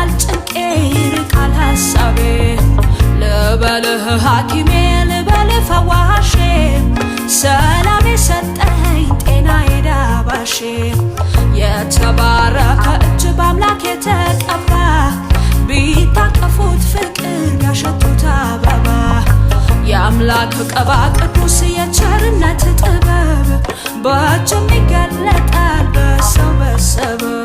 ይቀላል ጭንቄ፣ ይርቃል ሐሳቤ። ልበልህ ሐኪሜ፣ ልበልህ ፈዋሼ፣ ሰላም የሰጠኝ፣ ጤና የዳባሼ። የተባረከ እጅ፣ በአምላክ የተቀባ፣ ቢታቀፉት ፍቅር፣ ቢያሸቱት አበባ። የአምላክ ቅባ ቅዱስ፣ የቸርነት ጥበብ በእጅም ይገለጣል በሰው በሰበብ።